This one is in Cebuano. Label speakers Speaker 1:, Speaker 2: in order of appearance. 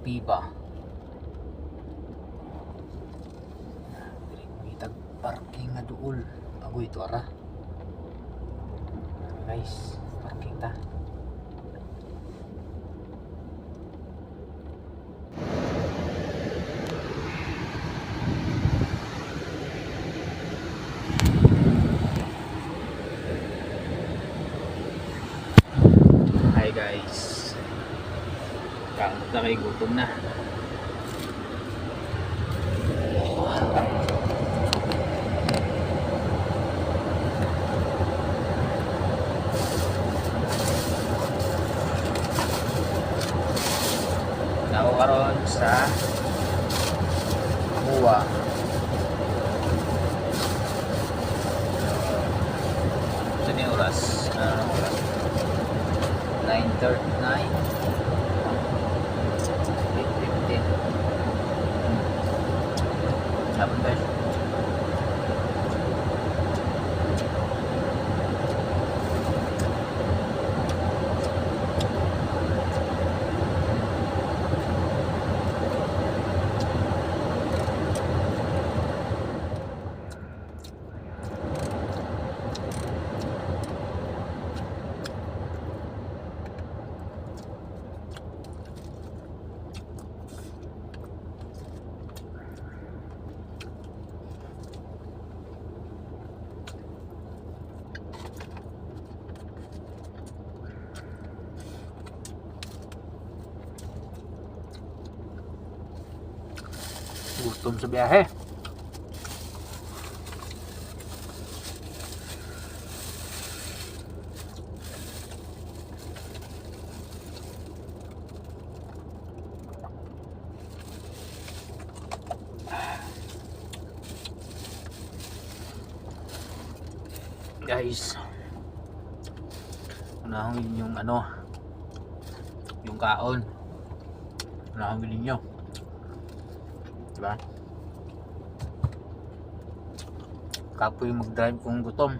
Speaker 1: Piba. Diri mitag parking nga duol. Agoy to ara. Guys, parking ta. Hi guys. Kamot na kay gutom na. Nako karon sa Buwa. Sa ni oras? Ano oras? 9:39. 8:15. Hapon, guys. Gutom sa biyahe. Guys, unahon yung ano, yung kaon. Unahon ninyo. Diba? Kapoy mag-drive kung gutom.